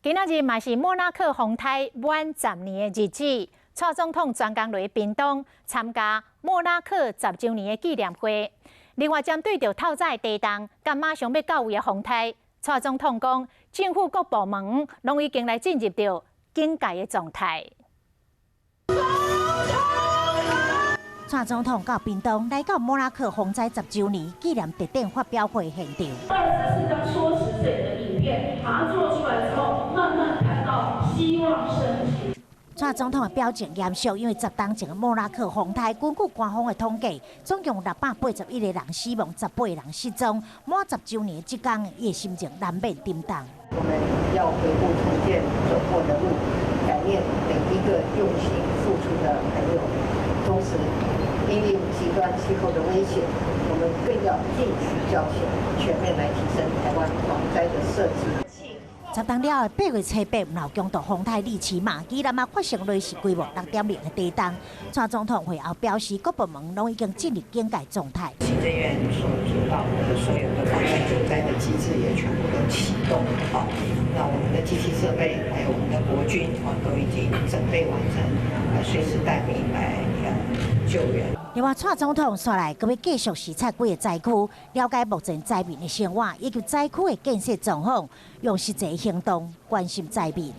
今仔日嘛是莫拉克風颱滿十年的日子，蔡總統專工來屏東參加莫拉克十週年的紀念會。另外，針對著透早地動，佮馬上欲到位的風颱，蔡總統講，政府各部門攏已經來進入著警戒的狀態。蔡總統到屏東來到莫拉克風災十週年紀念特典發表會現場。 24張縮時攝影的影片，把它做出來之後，慢慢看到希望升起。蔡總統的表情嚴肅，因為十冬前的莫拉克風颱，根據官方的統計，總共681個人死亡，18個人失蹤。滿十週年這工，伊的心情難免沉重。我們要回顧重建走過的路，感念每一個用心付出的朋友，同時因應極端氣候的威脅，我們更要汲取教訓，全面來提升台灣防災的設計。十冬了後，8月7日，有強度風颱利奇馬，基隆嘛發生芮氏規模6.0的地動。蔡總統會後表示，各部門攏已經進入警戒狀態。行政院所主導的所有的防災救災的機制也全部都啟動。好，那我們的機器設備還有我們的國軍啊，都已經準備完成，隨時待命來救援。另外，蔡總統紲來閣欲繼續視察幾個災區，了解目前災民的生活以及災區的建設狀況，用實際行動關心災民。